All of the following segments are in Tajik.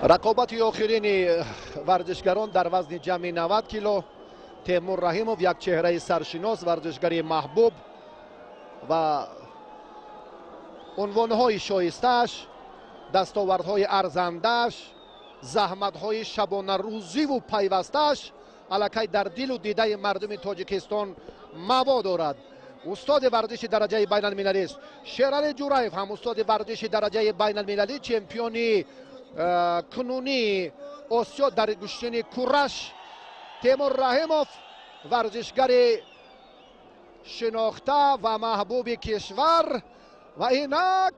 Рақобати охирини варзишгарон дар вазни ҷамъи 90 кило. Темур Раҳимов як чеҳраи саршинос, варзишгари маҳбуб ва унвонҳои шоистааш, дастовардҳои арзандааш, заҳматҳои шабонарӯзиву пайвастааш аллакай дар дилу дидаи мардуми Тоҷикистон маво дорад. Устоди варзиши дараҷаи байналмилалист. Шерали Ҷураев ҳам устоди варзиши дараҷаи байналмилалӣ, чемпиони кунунии Осиё дар гӯштини кураш. Темур Раҳимов варзишгари шинохта ва маҳбуби кишвар ва инак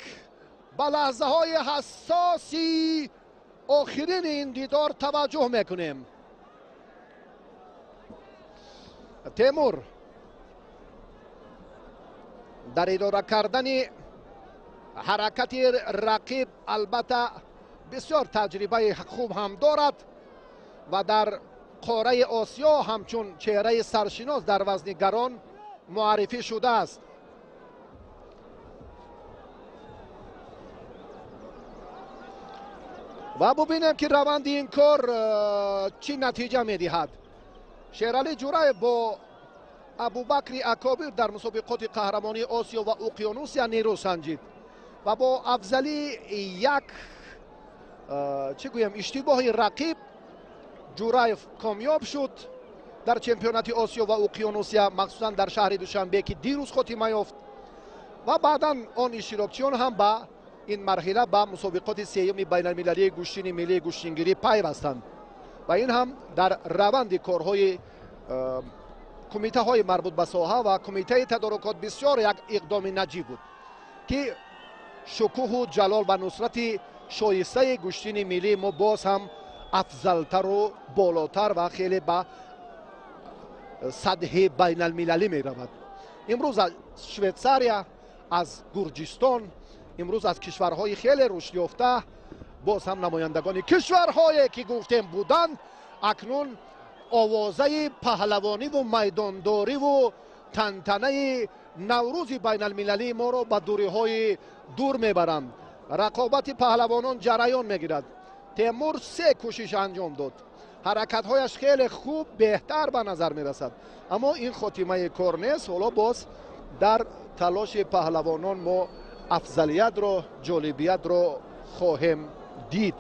ба лаҳзаҳои ҳассоси охирини ин дидор таваҷҷӯҳ мекунем. Темур дар идора кардани ҳаракати рақиб албатта бисёр таҷрибаи хуб ҳам дорад ва дар қораи Осиё ҳамчун чеҳраи саршинос дар вазни гарон муаррифӣ шудааст. Ва бубинем ки раванди ин кор чӣ натиҷа медиҳад. Шерали Ҷураев бо Абубакри Акобир дар мусобиқоти қаҳрамонии Осиё ва Уқёнусия нерӯ санҷид ва бо афзалии як чӣ гӯям иштибоҳи рақиб Ҷураев комёб шуд дар чемпионати Осиё ва Уқёнусия, махсусан дар шаҳри Душанбе ки дирӯз хотима ёфт ва баъдан он иштирокчиён ҳам ба ин марҳила ба мусобиқоти сеюми байналмилалии гӯштини миллии гӯштингирӣ пайвастанд ва ин ҳам дар раванди корҳои кумитаҳои марбут ба соҳа ва кумитаи тадорукот бисёр як иқдоми наҷиб буд ки шукӯҳу ҷалол ва нусрати шоистаи гӯштини миллии мо боз ҳам афзалтару болотар ва хеле ба сатҳи байналмилалӣ меравад. Имрӯз аз Швейтсария, аз Гурҷистон, имрӯз аз кишварҳои хеле рушдёфта боз ҳам намояндагони кишварҳое ки гуфтем буданд, акнун овозаи паҳлавониву майдондориву тантанаи наврӯзи байналмилалии моро ба дуриҳои дур мебаранд. Рақобати паҳлавонон ҷараён мегирад. Темур се кӯшиш анҷом дод. Ҳаракатҳояш хеле хуб, беҳтар ба назар мерасад, аммо ин хотимаи кор нест. Ҳоло боз дар талоши паҳлавонон мо афзалиятро, ҷолибиятро хоҳем дид.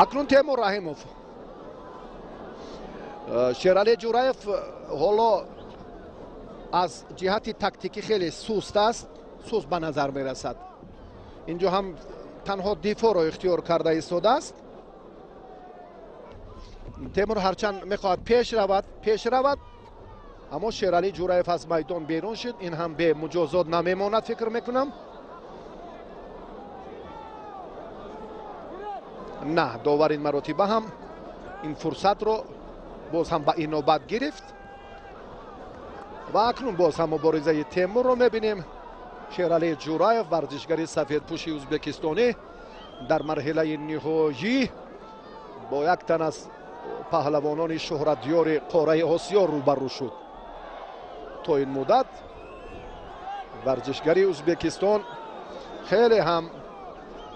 Акнун Темур Раҳимов. Шерали Ҷураев ҳоло аз ҷиҳати тактикӣ хеле суст аст, суст ба назар мерасад. Инҷо ҳам танҳо дифоъро ихтиёр карда истодааст. Темур ҳарчанд мехоҳад пеш равад, аммо Шерали Ҷураев аз майдон берун шуд. Ин ҳам бемуҷозот намемонад, фикр мекунам. На, довар ин маротиба ҳам ин фурсатро боз ҳам ба инобат гирифт ва акнун боз ҳам муборизаи Темурро мебинем. Шерали Ҷураев, варзишгари сафедпӯши ӯзбекистонӣ, дар марҳилаи ниҳоӣ бо як тан аз паҳлавонони шӯҳратёри қораи Осиё рӯбарӯ шуд. То ин муддат варзишгари Ӯзбекистон хеле ҳам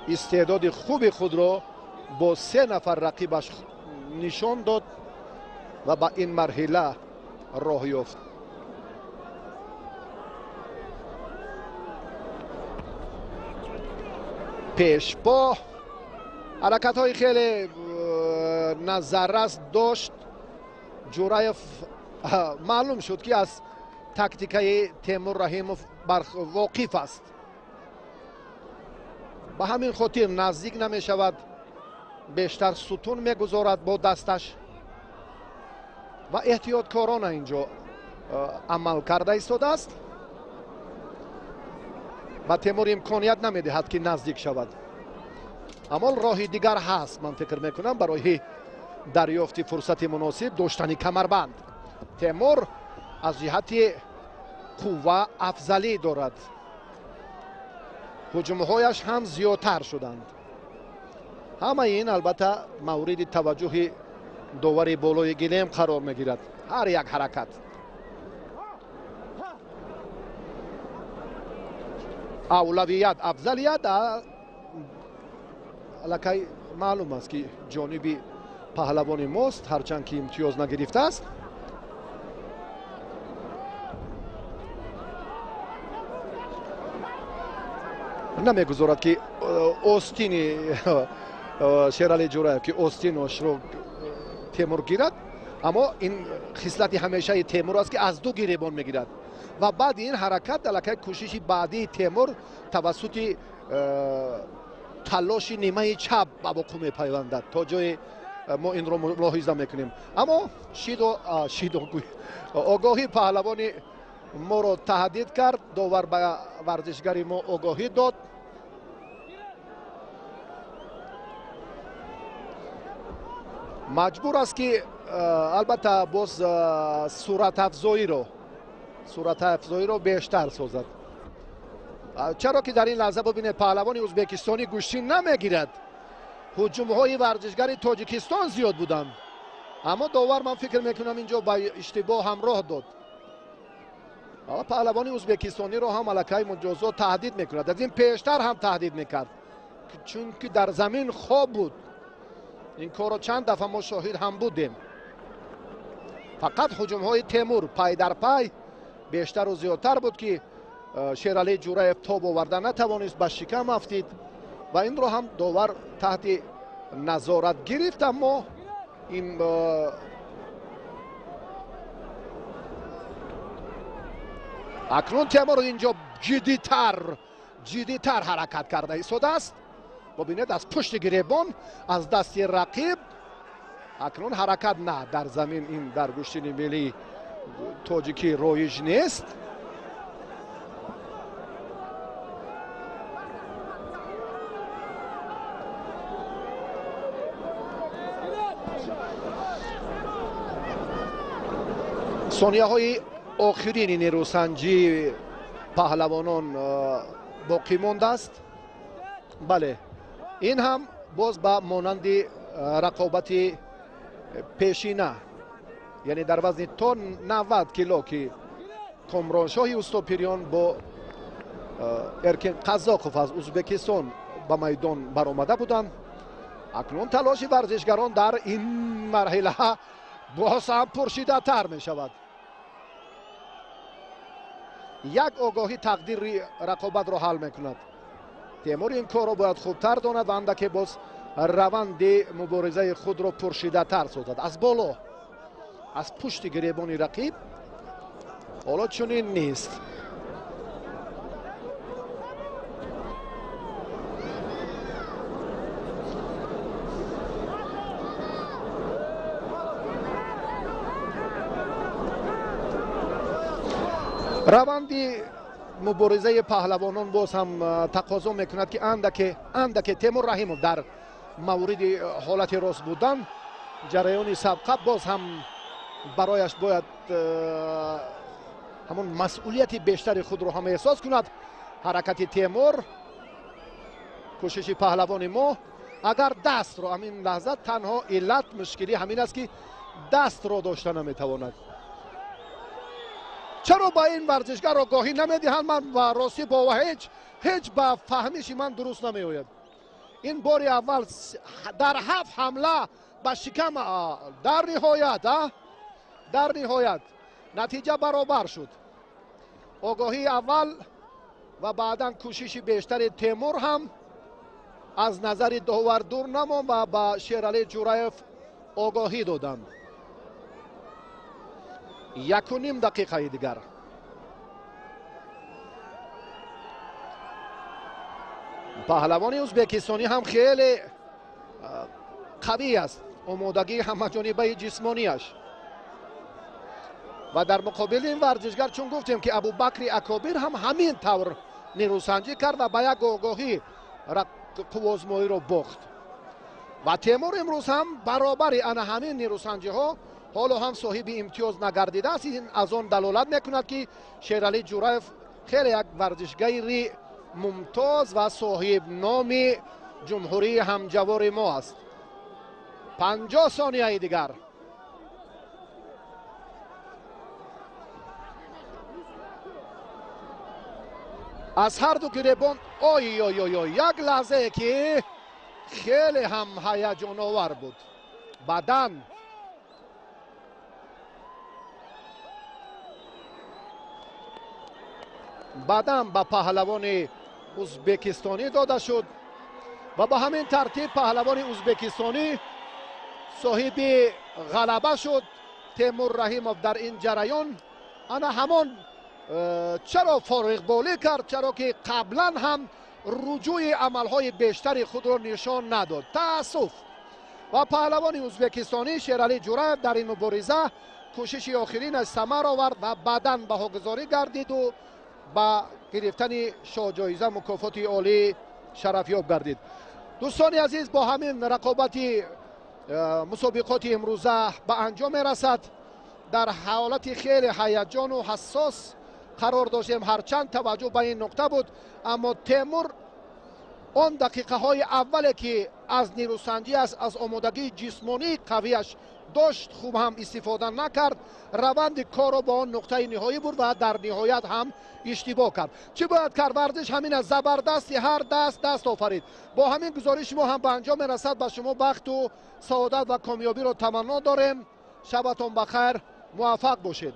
истеъдоди хуби худро бо се нафар рақибаш нишон дод ва ба ин марҳила роҳ ёфт. Пешпо ҳаракатҳои хеле назаррас дошт Ҷураев. Маълум шуд ки аз тактикаи Темур Раҳимов воқиф аст. Ба ҳамин хотир наздик намешавад, бештар сутун мегузорад бо дасташ ва эҳтиёткорона инҷо амал карда истодааст ва Темур имконият намедиҳад ки наздик шавад. Аммо роҳи дигар ҳаст, ман фикр мекунам, барои дарёфти фурсати муносиб доштани камарбанд. Темур аз ҷиҳати қувва афзалӣ дорад, ҳуҷумҳояш ҳам зиёдтар шуданд. Ҳамаи ин албатта мавриди таваҷҷӯҳи Довари болои гилем қарор мегирад ҳар як ҳаракат. Авлавият, афзалият аллакай маълум аст, ки ҷониби паҳлавони мост, ҳарчанд ки имтиёз нагирифтааст. Намегузорад, ки остини Шерали Ҷураев, ки остиношро Темур гирад, аммо ин хислати ҳамешаи Темур аст, ки аз ду гиребон мегирад. Ва баъди ин ҳаракат аллакай кӯшиши баъдии Темур тавассути талоши нимаи чап ба вуқӯъ мепайвандад, то ҷое мо инро мулоҳиза мекунем. Аммо шидо огоҳӣ паҳлавони моро таҳдид кард. Довар ба варзишгари мо огоҳӣ дод. Маҷбур аст, ки албатта боз суратафзоиро бештар созад, чаро ки дар ин лаҳза бибинед, паҳлавони ӯзбекистонӣ гӯштӣ намегирад. Ҳуҷумҳои варзишгари Тоҷикистон зиёд буданд, аммо довар, ман фикр мекунам, инҷо ба иштибоҳ ҳамроҳ дод. Паҳлавони ӯзбекистониро ҳам аллакай муҷозот таҳдид мекунад. Аз ин пештар ҳам таҳдид мекард, чунки дар замин хоб буд. Ин корро чанд дафъа мо шоҳид ҳам будем. Фақат ҳуҷумҳои Темур пай дар пай бештару зиёдтар буд, ки Шерали Ҷураев тоб оварда натавонист, ба шикам афтид ва инро ҳам довар таҳти назорат гирифт. Аммо ин акнун Темур инҷо ҷиддитар ҳаракат карда истодааст. Бубинед, аз пушти гиребон, аз дасти рақиб акнун ҳаракат на дар замин, ин дар гӯштини миллии тоҷикӣ роиҷ нест. Сонияҳои охирини нерӯсанҷии паҳлавонон боқӣ мондааст. Бале, ин ҳам боз ба монанди рақобати пешина, яъне дар вазни то 90 кило, ки Комроншоҳи Устопириён бо Эркин Қазоқов аз Ӯзбекистон ба майдон баромада буданд. Акнун талоши варзишгарон дар ин марҳила боз ҳам пуршиддаттар мешавад. Як огоҳӣ тақдири рақобатро ҳал мекунад. Темур ин корро бояд хубтар донад ва андаке боз раванди муборизаи худро пуршиддаттар созад. Аз боло, аз пушти гиребони рақиб, ҳоло чунин нест. Раванди муборизаи паҳлавонон боз ҳам тақозо мекунад, ки андаке Темур Раҳимов дар мавриди ҳолати рост будан ҷараёни сабқа боз ҳам барояш бояд ҳамон масъулияти бештари худро ҳам эҳсос кунад. Ҳаракати Темур, кӯшиши паҳлавони мо, агар дастро ҳамин лаҳза танҳо иллат мушкилӣ ҳамин аст, ки дастро дошта наметавонад. Чаро ба ин варзишгар огоҳӣ намедиҳанд? Ман ба ростӣ бо ҳеҷ ба фаҳмиши ман дуруст намеояд. Ин бори аввал дар 7 ҳамла ба шикам, дар ниҳоят натиҷа баробар шуд. Огоҳии аввал ва баъдан кӯшиши бештари Темур ҳам аз назари довар дур намонд ва ба Шерали Ҷураев огоҳӣ доданд. 1.5 дақиқаи дигар. Паҳлавони ӯзбекистонӣ ҳам хеле қавӣ аст, омодагии ҳамаҷонибаи ҷисмонияш. Ва дар муқобили ин варзишгар, чун гуфтем, ки Абубакри Акобир ҳам ҳамин тавр нерӯсанҷӣ кард ва ба як огоҳӣ қуввозмоиро бохт. Ва Темур имрӯз ҳам баробари ана ҳамин нерӯсанҷиҳо ҳоло ҳам соҳиби имтиёз нагардидааст. Ин аз он далолат мекунад, ки Шерали Ҷураев хеле як варзишгари мумтоз ва соҳибноми ҷумҳурии ҳамҷавори мо аст. 50 сонияи дигар. Аз ҳар ду гиребон ой ой ой ой, як лаҳзае ки хеле ҳам ҳаяҷоновар буд. Бадан ба паҳлавони узбекистонӣ дода шуд ва ба ҳамин тартиб паҳлавони узбекистонӣ соҳиби ғалаба шуд. Темур Раҳимов дар ин ҷараён ана ҳамон чаро фориғболӣ кард, чаро ки қаблан ҳам руҷӯи амалҳои бештари худро нишон надод. Таассуф. Ва паҳлавони узбекистонӣ Шералӣ Ҷураев дар ин мубориза кӯшиши охиринаш самар овард ва баъдан баҳогузорӣ гардиду ба гирифтани шоҳҷоиза мукофоти олӣ шарафёб гардид. Дӯстони азиз, бо ҳамин рақобати мусобиқоти имрӯза ба анҷом мерасад. Дар ҳолати хеле ҳаяҷону ҳассос қарор доштем, ҳарчанд таваҷҷӯҳ ба ин нуқта буд, аммо Темур он дақиқаҳои аввале ки аз нерӯсанҷиаш, аз омодагии ҷисмонии қавияш дошт, хуб ҳам истифода накард. Раванди корро ба он нуқтаи ниҳоӣ бурд ва дар ниҳоят ҳам иштибоҳ кард. Чӣ бояд кард? Варзиш ҳамин аст, забардасти ҳар даст даст офарид. Бо ҳамин гузориши мо ҳам ба анҷом мерасад. Ба шумо бахту саодат ва комёбиро таманно дорем. Шабатон ба хайр, муваффақ бошед.